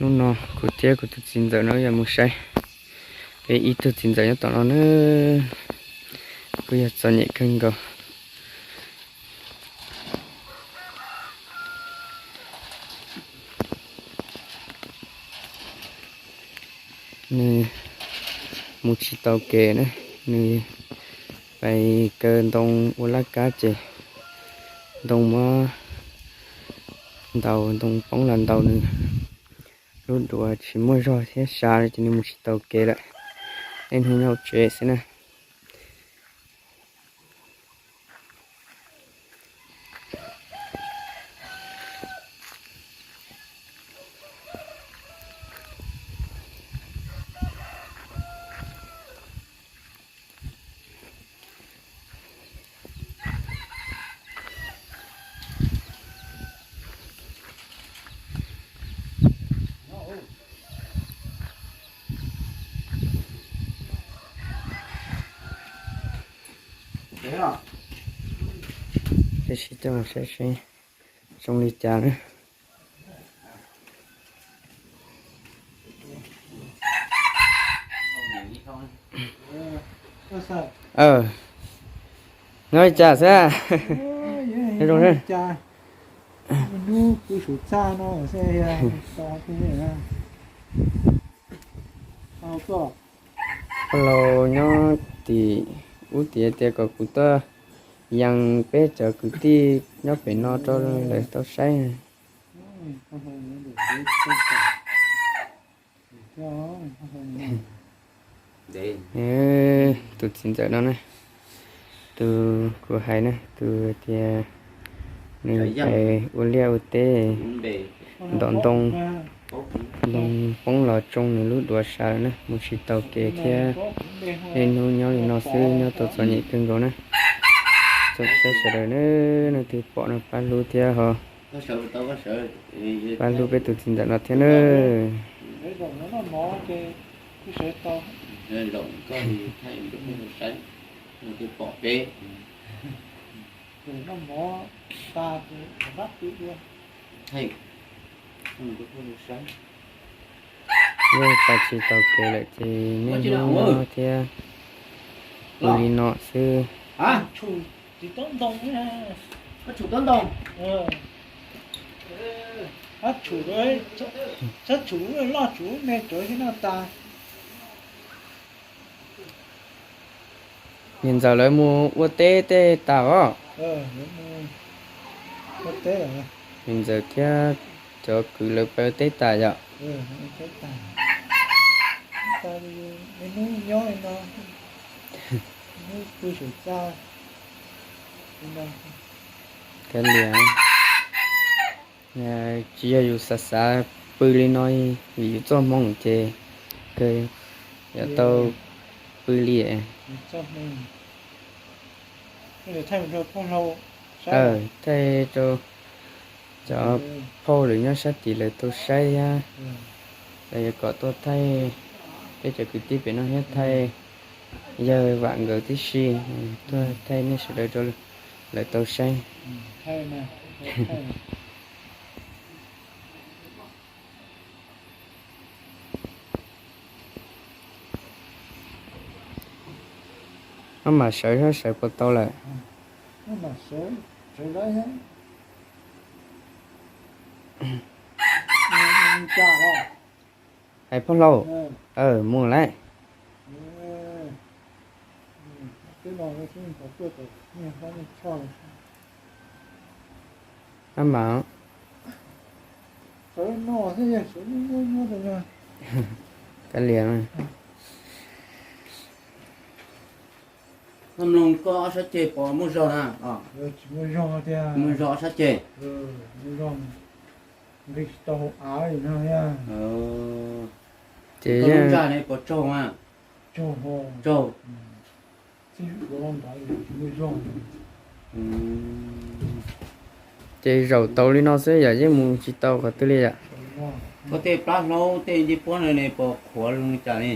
Hnub no kuv thiab kuv tus txiv ntxawm no yog mus saib peb ib tug txiv ntxawm nyob tom no na, kuj yog txom nyem kawg nkaus. Nws mus tsis tau kev na, nws pais kaw ntoo ua laj kab ces ntoo muab ntaus, ntoo poob los ntaus nws lub duav tsis muaj zog thiab sab ces nws mus tsis tau kev lawm. Niaj hnub nyob hauv tsev xwb na. Saib seb zoo li cas na. Nyob li cas xwb? Zoo. Pog laus nyob tim ub tiav tias kom kuv tuaj yees peb cov kwv tij nyob pem no rau lawv tau saib. Tus txiv ntxawm no na, tus kuv hais na, tus tias nws ua liaj ua teb, ntov ntoo, ntoo poob los tsoo nws lub duav sab lawm na, mus tsis tau kev thiab. Niaj hnub nyob li no xwb, nyob tau txom nyem kawg nkaus na. Txaus saib sawv daws na, leej twg pom no pab hlub thiab ho, pab hlub peb tus txiv ntxawm no thiab na. Yog pais tsis tau kev lawm ces niaj hnub nyob thiab ua li no xwb. Niam ntxawm lawv mus ua teb tej tas os. Niam ntxawm thiab cov kwv lawv pais ua teb tas yom. Kav liam, tsis yog yus xav xav pw li no, vim yus txoj hmoo ces kawg yuav tau pw li. Thaij rau cov phauj lawv nyob sab tid lawv tau saib thiab, lawv yuav kom tuaj thaij peb cov kwv tij pem no thiab thaij yawg Vam nkawd tib si, tuaj thaij nej sawv daws rau lawv tau saib. Maj mam sawv, sawv puas tau lawm? Hais phauj laus, mus lawm. Maj mam. Kav liam. Mloog koj ob sab ceg pom muaj zog na? Muaj zog ob sab ceg. Ces lub ntsaj ne puas tsaug? Tsaug. Ces zaum tau li no xwb yom, yeej mus tsis tau qhov twg li yom. Koj tej plab hlaub tej ncej puab no ne puas qhuav zoo li cas ne?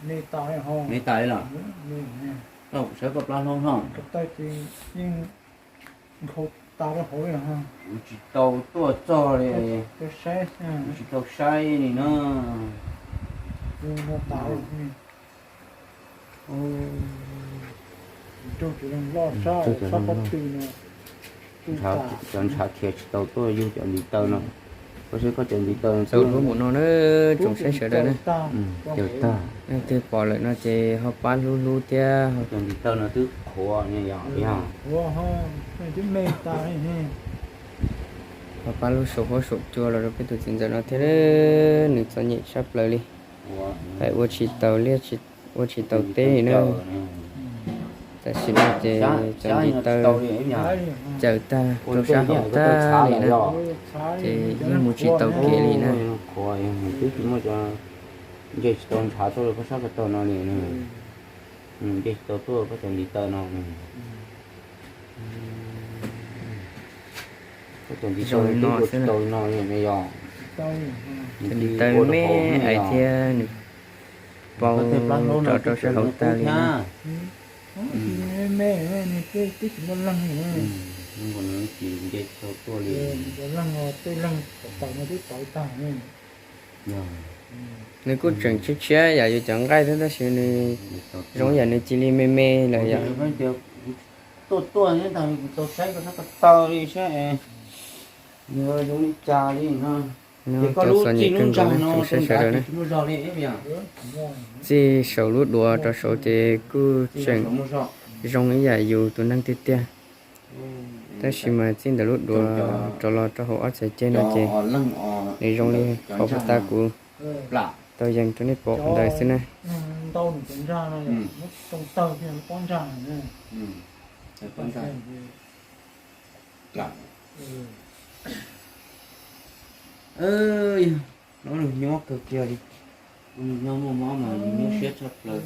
Me tas li los? Sawv koj plab hlaub no. tas rau hauv li. Kuv tsis tau tuaj txog li, kuv tsis tau saib li na. Cov ntshav khiav tsis tau tuaj yug cov ntiv taw no. Koj saib koj cov ntiv taw no xwb hlub mus no na, tsoom saib sawv daws na. Cawm tag. Leej twg pom lawm no ces ho pab hlub hlub thiab. Cov ntiv taw no twb qhuav, yog, ho pab lub saum huab saum cua los rau peb tus txiv ntxawm no thiab, nws txom nyem tshaj plaws li. Hais ua tsis tau liaj, ua tsis tau teb li na. Tam sim no ces cov ntiv taw cawm tag rau sab hauv tag li na, ces yeej mus tsis tau kev li na. Qhuav, twb tsis muaj cov nce tsis tau ntshav tuaj rau koj sab ko taw no li. Nce tsis tau tuaj koj cov ntiv taw no. Koj cov ntiv taw no xwb na, yog ntiv taw me ais thiab nws pau rov rau sab hauv tag li na. Nws kuj tseem tshiab tshiab yam yus cov nqaij thiab tab sis nws zoo yam nws cia li me me lawm yom. Tuaj tuaj ntag, kuv tau saib koj sab ko taw li saib es nws zoo li cas li no. Ces koj lub txij lub ntsag no tsis muaj zog li. Txij saum lub duav rau saud ces kuj tseem zoo ib yam yus tus neeg tiag tiag. Tab sis mas txij ntawm lub duav rov los rau hauv ob txhais ceg no ces nws zoo li qhov puag ta kuv tau yees rau nej pom ntawd xwb na. Nyob kawg kiag li, nyob muaj mob mas nws nyuaj siab tshaj plaws.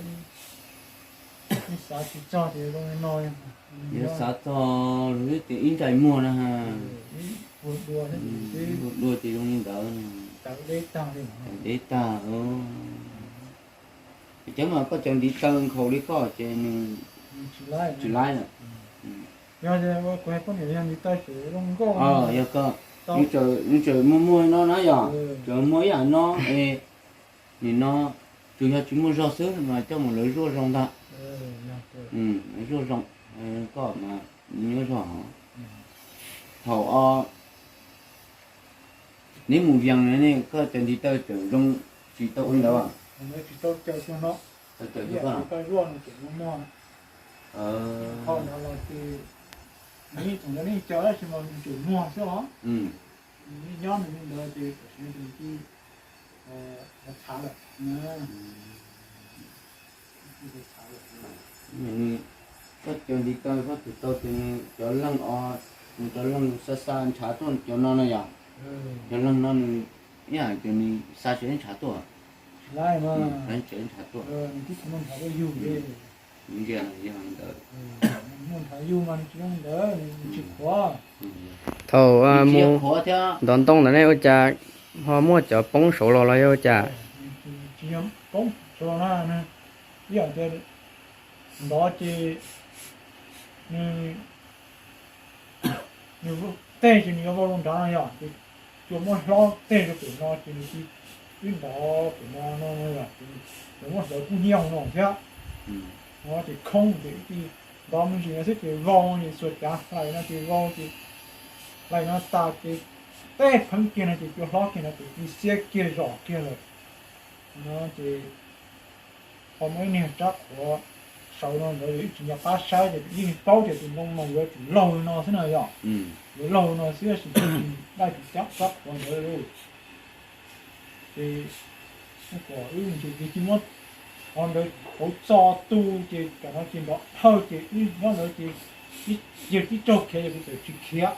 Yuav xav txog los xwb tias ib ntsais muag na, dua ces zoo li ntawd. Deb tag. Ces cov mas koj cov ntiv taw nkhaus li koj ces nws tsis laib lawm. Yog koj, nws tseem muaj muag no na yom, tseem muaj ib yam no, nim no tsuas yog tsis muaj zog xwb mas coj mus lawv zuaj zoo ntag. Zuaj zoo, koj mas nyuaj zog. Thaum neb mus vias ne koj cov ntiv taw tseem zoo tsis tau ua li ntawd. Koj cov ntiv taw koj tus tau tias nws cov leeg o, nws cov leeg xa xa ntshav tuaj cov no na yom. Cov leeg no nws ib yam tias nws xa tsis ntshav tuaj. Xa tsis ntshav tuaj. Ntsia yog li ntawd. Thaum mus ntov ntoo ntawd ne ua cas ho muaj cov poob saud los los yog ua cas? Ib yam tias ntov ces nws, nws tej ces nws yuav vau rau nrad no yom, ces cua muab hlob tej rau pem no ces nws cia li ntov pem no no yom, ces nws muab hlawv kub hnyiab no thiab. No ces khoob ces ib ntov me ntsis no xwb ces vau ces xuas cav hlais no ces vau ces hlais no tas ces tej pheeb kiag no ces cua hlob kiag no ces cia li xiab kiag zom kiag lawm. No ces ho muaj ib niag rab qhuav saud no ntawd ib tsis nco qab saib ces yeej paub tias tus ntoo no yuav tsum laug no xwb no yom. Yuav laug no xwb tab sis tsis dai tus rab qhuav ntawd. Ces kom wb ntsia ces cia muab qhov ntawd hauv txo tu ces tam no ces nrov dhawj ces wb nyob ntawd ces ib yawg tib tsaug khiav ces kuv txawm tsis khiav.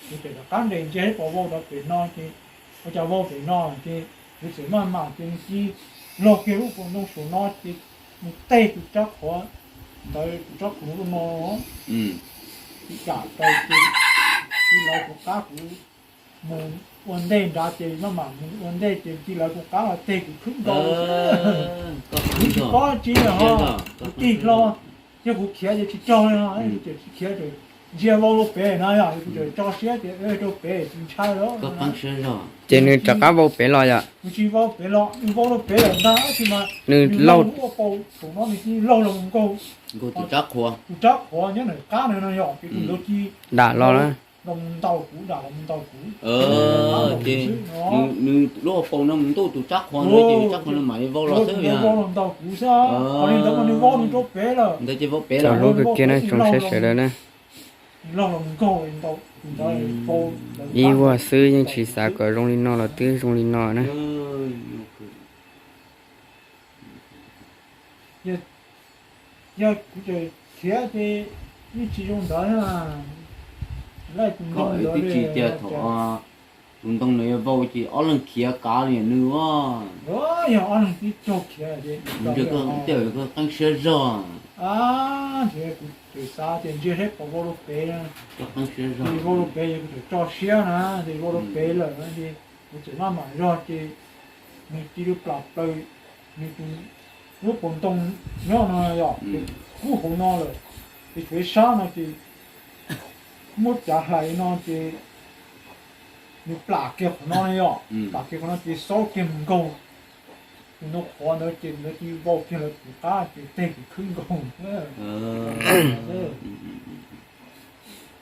Kuv txawm rov qab nres ntsia saib puas vau rau pem no ces ua cas vau pem no ces kuv txawm maj mam ces nws cia li laug kiag lub pob ntoo saum no ces mus tej tus rab qhuav ntawd, tus rab qhuav no cia li dam rau ces cia li lawv kuv qab kuv mus ua ntej nrad ces maj mam mus ua ntej ces cia li lawv kuv qab los tej kuv khwb nkaus. Kuv tsis paub tsi ho kuv tig hlo, yog kuv khiav ces tsis raug li ho, kuv tsis khiav ces ntsia vau rau pem no yog kuv tseem tso siab tias rau pem tsis ntshai lawm. Ces nws rov qab vau pem los yom? Nws tsis vau pem los, nws vau rau pem lawm ntag, tab sis mas nws laug ua paus saum no nws cia li laug los mus nkaug tus rab qhuav nyob ntawm qab na no yog ces tus ntawd cia li dam los na, los mus ntaus kuv, dam los mus ntaus kuv. Ces nws lub hauv paus no mus ntuj tus rab qhuav ntawd ces rab qhuav no mam li vau los xwb, vau los ntaus kuv xwb. Qhov li ntawd mas nws vau nws rau pem lawm. Ntawd ces vau pem lawm. Lub kawg kiag na, tsoom saib sawv daws na. Ib vuag xwb yeej tsis xav kom zoo li no los twb zoo li no na. Yog kuv tseem khiav ces yeej tsis zoo ntawd na. Koj twb tsis tias thaum tus ntoo nws yuav vau ces ob leeg khiav kav li nws a. Yog ob leeg twb raug khiav ces koj qeeb siab zog. Kuv tseem xav tias ntsia saib puas vau rau pem na. Vau rau pem ces kuv tseem tso siab na, ces vau rau pem lawm ces kuv tseem maj mam zog ces nws cia li plam plaws nws tus lub paus ntoo nyob no yom, ces kub hauv no lawm, ces tshuav ib sab no ces muab cav hlais no ces nws plam kiag qhov no yom, plam kiag qhov no ces xaub kiag mus nkaug tus ntoo qhuav ntawd ces ntawd cia li vau kiag lawv tus qab ces teg tus khwb nkaug.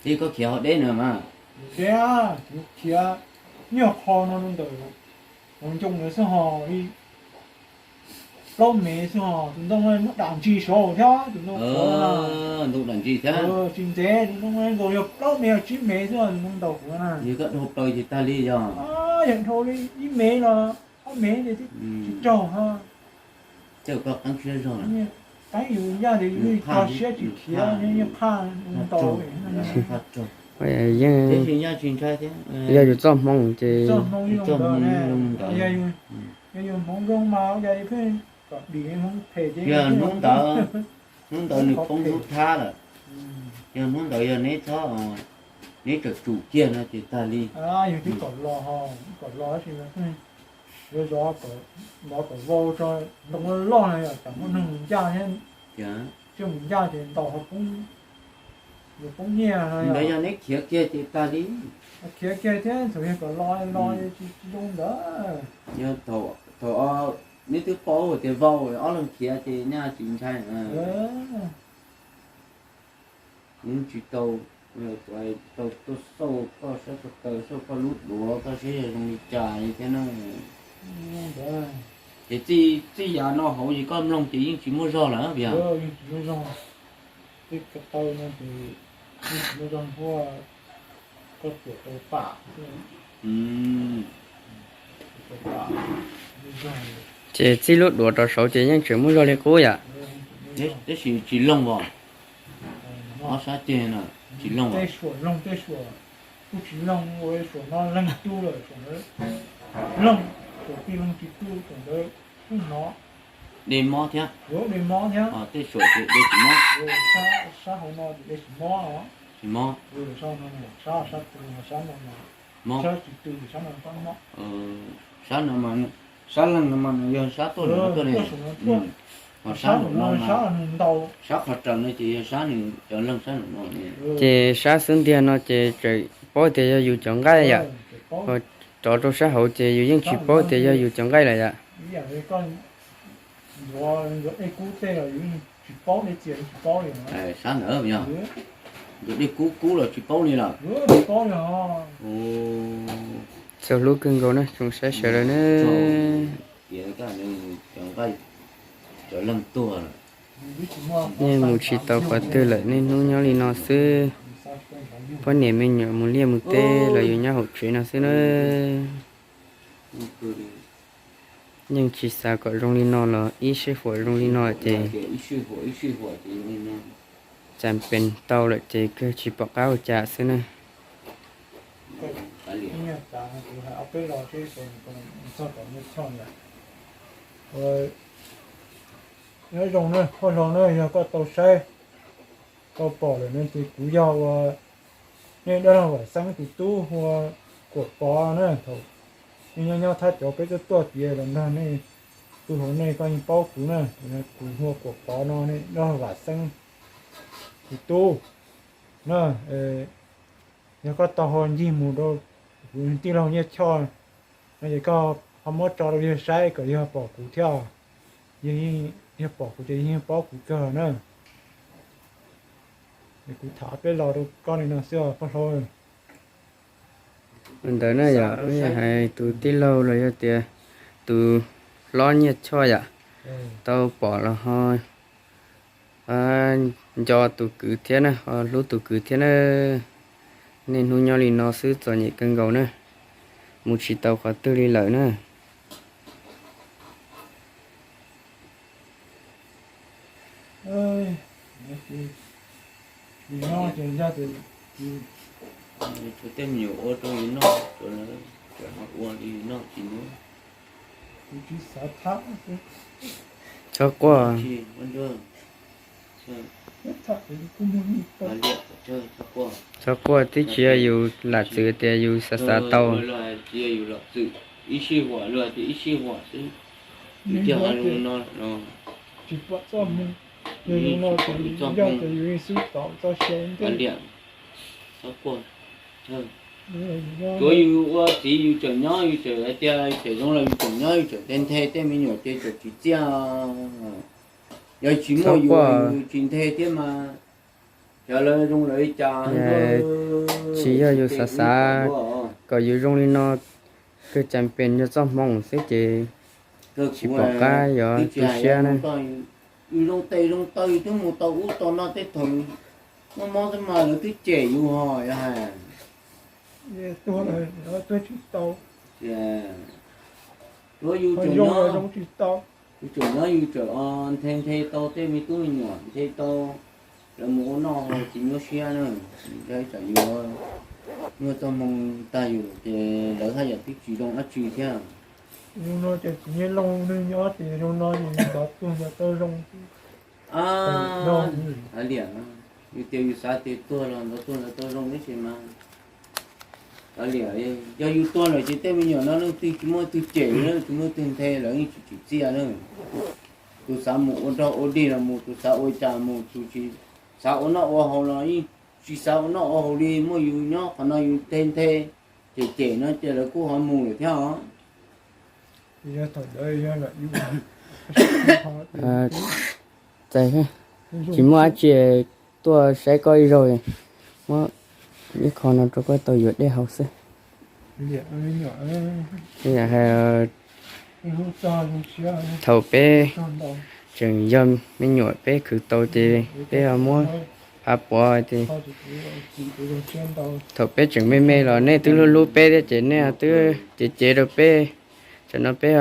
Ces koj khiav ho deb no mas. Deb, kuv khiav nyuag qho no rau ntawm hauv ncoo ntawd xwb ho li plaub mev xwb ho, tus ntoo muab dam ntsis saud thiab tus ntoo qhuav. Ntoo dam ntsis thiab. Tsis ntev, tus ntoo nkaus yog plaub mev yog tsib mev xwb tus ntoo ntaus kuv na. Yog koj dhau plaws ces tag li yog. Yog dhau li ib mev los ob mev ces twb tsis raug ho. Tej koj qeeb siab zog. Qeeb yus ncaj ces yus tso siab tsis khiav, yeej qhaj ntau. Yeej yog yus txoj hmoo ces, yog yus hmoov zoo mas ua cas pheej kom dim hmoov phem ces yog hnub ntawd, hnub ntawd nws poob hnub thab lawm. Yog hnub ntawd yog neb txhob, neb tseem tsum kiag no ces tag li. Yog twb kom los, kom los tab sis yuav zov, zov kom vau tso ntoo loj loj no yom, tsam muaj neeg mus ncaj thiab. Tsiaj mus ncaj ces ntaus ho poob, yuav poob nyiaj no. Ntawd yog neb khiav kiag ces tag li. Khiav kiag thiab thaum yog kom los los tsis zoo ntawd. Thaum neb twb paub tias vau ob leeg khiav ces nyaj tsis ntshai. Kuv tsis tau, tau tuaj xauj koj sab ko taw, xauj koj lub duav koj saib yog zoo li cas li thiab na. Ces txij yav no hauv ces koj mloog ces yeej tsis muaj zog lawm yog? Ces txij lub duav rau saud ces yeej tseem muaj zog li qub yom? Tab sis tsis loog os. Ob sab ceg no tsis loog. Tej suam loog, tej suam kuj tsis loog, ua suam no leeg tub lawm, suam ntawd loog, suam tij loog tsis tu, suam ntawd kuj hnov. De mob thiab. Ua de mob thiab. Tej suam ces de tsis mob. Sab hauv no ces de tsis mob os. Tsis mob. Sab no, sab no, sab no mob. Sab tsis tu ces sab no mob. Sab no, sab leeg no mas yog sab tuaj no tuaj ne. Ho sab no, sab qhov raws no ces yog sab nws cov leeg sab no ne. Ces sab xub ntiag no ces tseem paub tias yog yus cov nqaij yom. Ho rov rau sab hauv ces yus yeej tsis paub tias yog yus cov nqaij lawm yom. Sab ntawd yog nws dej kub kub los tsis paub li lawm. Txaus hlub kawg nkaus na tsoom saib sawv daws na. Yeej mus tsis tau qhov twg lawm, niaj hnub nyob li no xwb. Poj niam me nyuam mus liaj mus teb los yus nyob hauv tsev no xwb na. Yeej tsis xav kom zoo li no los ib sij huam zoo li no ces txam pes tau lawm ces kawg tsis pom qab ua cas xwb na. Nyob zoo na, hoj hlo na, yog koj tau saib tau pom lawm no ces kuv yog ua nej dab laug Vam Xeeb tus tub hu ua Kuam Pov na. Thaum nej nyob nyob thab cov peb tuaj tuaj tiav los nrog nej, tus hauv nej koj yeej paub kuv na. Kuv hu ua Kuam Pov no, nej dab laug Vam Xeeb tus tub. na. Yog koj tau ho ncig mus rau kuv tij laug Nyiaj Choj no ces koj ho muab tso rau yawg saib kom yawg pom kuv thiab, yawg pom kuv ces yawg yeej paub kuv kawg na. Es kuv tham peb los rau koj li no xwb os poj hlob. Ntawd na yog hais tus tij laug los yog tias tus hlob Nyiaj Choj yom, tau pom los ho nco tus kwv thiab na, ho hlub tus kwv thiab na. Niaj hnub nyob li no xwb txom nyem kawg nkaus na, mus tsis tau qhov twg li lawm na. Tej me nyuam ua rau yus noj, ua li yus noj tsis muab. Txhob quaj, txhob quaj, twb tsis yog yus lam txwm tias yus xav xav tau. Ib sij huam luag tias ib sij huam xwb, yus thiaj hais zoo no no. Tsis pom txoj hmoo, yog zoo no ces yog tias yus xub tau txoj sia ua ntej. Txhob quaj, tsuav yus ua txiv yus tseem nyob yus tseem hais tias tseem zoo los yus tseem nyob yus tseem nthe nthe tej me nyuam ces tseem tsis txiaj. Yog tsis muaj yus yus tsis nthe thiab mas, xyov lawv zoo lawv li cas. Tsis yog yus xav xav kom yus zoo li no, kawg cas pes yog txoj hmoo xwb ces tsis pom qab yuav tu siab na. Yus zoo tes zoo taw yus twb mus tau ub tau no tej thaum mob mob xwb mas lawv twb cem yus ho yog hais. Tsuav yus tseem nyob, yus tseem nyob yus tseem nthe nthe tau tej me tub me nyuam nthe tau, lawv mus ua noj haus tsis nyuaj siab na. Tsam yus muaj txoj hmoo tag yus ces lawv haj yam twb tsis zoo dab tsi thiab. Zoo no ces txiv Nyiaj Looj neeg nyob ces zoo no ces nrov tuag nrov tau zoo. Liam, yus tias yus xav tias tuag los nrov tuag nrov tau zoo ib tse mas. Liam, yog yus tuag lawm ces tej me nyuam no leej twg tsis muaj twg cem, tsis muaj twg nthe lawm yeej tsis tsim txiaj na. Tus xav mus ua nrog ua dig los mus, tus xav ua cas mus, tus tsis xav ua noj ua haus los yeej tsis xav ua noj ua haus li. Muaj yus nyob qhov no yus nthe nthe cem cem no ces lawv kuj ho mus lawm thiab os. Tsis muaj dab tsi, tuaj saib koj ib zaug, muab ib qho no rau koj tau yuav dej haus xwb. Thaum peb tseem yog me nyuam peb khwv tau ces peb muab phav puav ces thaum peb tseem me me los nej twb hlub hlub peb thiab ces nej twb cev cev rau peb. Tam no peb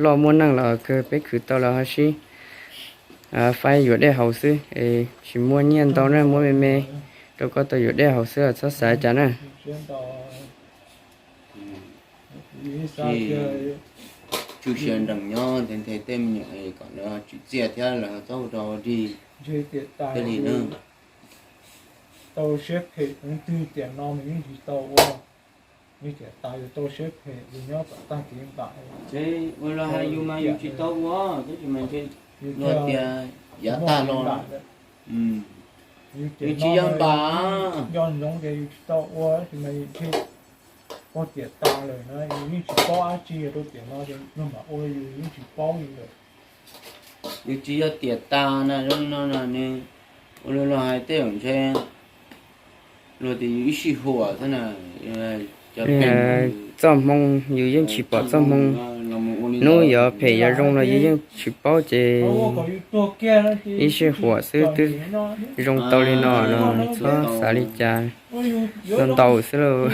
loj muaj neej los kawg peb khwv tau los ho sib faib yuav dej haus xwb es tsis muaj nyiaj ntau na, muab me me rau koj tau yuav dej haus xwb, txhob xav cas na. Tswj sia nrees nyob nthe nthe tej me nyuam kom lawv tsim txiaj thiab lawv txhob ua rau dig thiaj li na. Tau siab phem, leej twg tiam no nws yeej tsis tau ua. Yus tiam tas yus tau siab phem, yus nyob kom tag kev npam. Ua los hais yus mas yus tsis tau ua, tab sis mas ntshe luag tias yav tag los yus tsis yog npam. Nco ntsoov tias yus tsis tau ua, tab sis mas yus ntshe ua tiam tas lawm na, yus yeej tsis paub dab tsi rau tiam no ces luag mam ua yus yeej tsis paub li lawm. Yus tsis yog tiam tas na, zoo li no na nws ua luag luag hais tej zaum ntshe luag tias yus ib sij huam xwb na. Txoj hmoo yus yeej tsis pom txoj hmoo, hnub yuav phem yuav zoo los yus yeej tsis paub ces ib sij huam xwb twb zoo tau li no los txhob xav li cas, ntau ntau xwb lauj.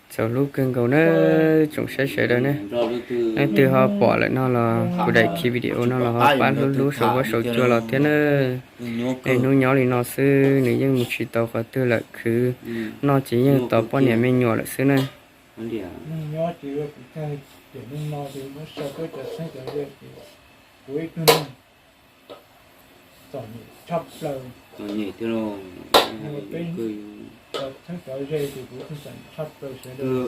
Txaus hlub kawg nkaus na tsoom saib sawv daws na. Leej twg ho pom lawm no los kuv daim khi video no los ho pab hlub hlub saum huab saum cua los thiab na. Niaj hnub nyob li no xwb nws yeej mus tsis tau qhov twg lawm, khwv noj ces yeej tos poj niam me nyuam lawm xwb na.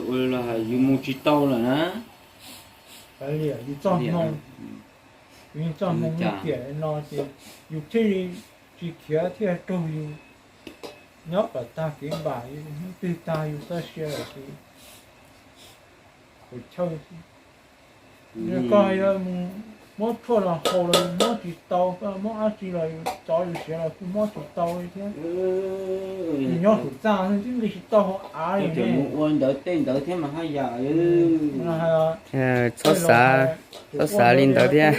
Ua los hais yus mus tsis tau lawm na. Yus txoj hmoo, yus txoj hmoo tiam no ces yus thiaj li tsis khiav thiaj raug yus nyob kom tag kev npam, yus hnub twg tag yus txoj sia lawm ces puas chawj. Koj yuav mus muab tshuaj los haus los yus muab tsis tau, koj muab dab tsi los yus cov yus siav los kuj muab tsis tau li thiab. Yus nyob saum txaj xwb twb nqis tsis tau hauv av li ne. Ua ntawd tej ntawd thiab mas haj yam. Txhob xav, txhob xav li ntawd thiab.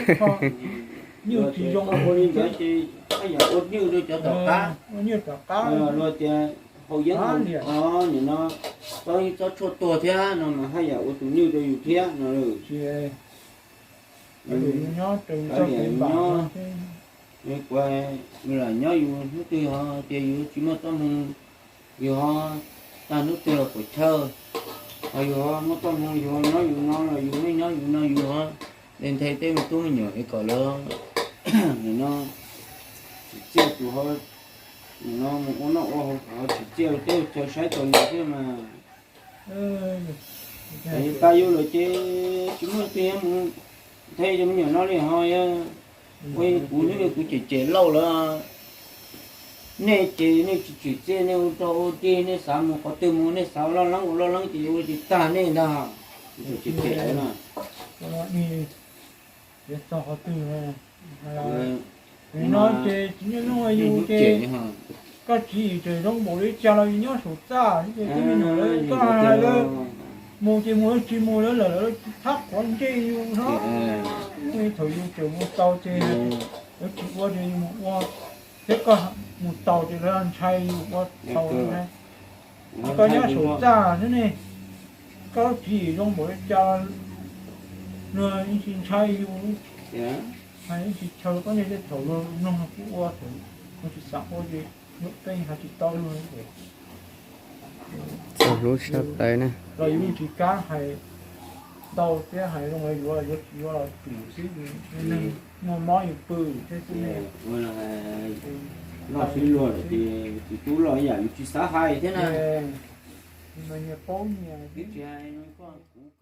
Nyuj tsis zoo ua li ntawd ces haj yam ua nyuj rau cov tom qab. Ua nyuj tom qab. Luag tias haus yeeb haus nim no txob yeeb txob tshuaj tuag thiab no mas haj yam ua tus nyuj rau yus thiab no. Nyob, yus lam nyob yus hnub twg ho tias yus tsis muaj txoj hmoo, yus ho tag hnub twg los puas chawj, ho yus ho muaj txoj hmoo yus ho nyob yus no los yus nyob yus no yus ho de nthe tej me tub me nyuam es kom lawv nim no tsim txiaj tus ho nim no mus ua noj ua haus kom ho tsim txiaj rau teb chaws saib txaus ntawd thiab mas. Yus tas yus lawm ces tsis muaj twg yuav mus nthe cov me nyuam no li ho. Ua kuv hnub kuv cem cem Lauj lawm, nej ces nej tsis tsim txiaj, nej ua rog ua dig, nej xav mus qhov twg mus, nej xav ua loj leeb ua loj leeb ces yuav ua tsis tag nej ntag. Cem cem lawm na. Txog qhov twg no ces tsis muaj yus ces koj tswv yim tseem zoo npaum li cas los yus nyob saum txaj ces tub me nyuam lawv koj hais lawv mus ces mus, lawv tsis mus lawv lawm lawv thab quav ntsej yus no. Thaum yus tseem mus tau ces lawv tsis ua ces yus mus ua, thiab koj mus tau ces lawv ntshai yus ua tau. Koj nyob saum txaj xwb ne, koj tswv yim zoo npaum li cas luag yeej tsis ntshai yus, hais yeej tsis chaw koj niag tej thaum luag mloog kuv ua thaum kuv tsis xav ua ces luag pheej hais tsis tau luag. Txog hlub sab plaws na. Los yus tsis kam hais ntau thiab hais zoo yuav yuav tsis yuav los tsuas xwb, yus neeg muaj mob yus pw thiab xwb ne. Loj xwb luag lawm ces tus tub loj yam yus tsis xav hais thiab na. Nyias paub nyias, tsis hais koj kuv.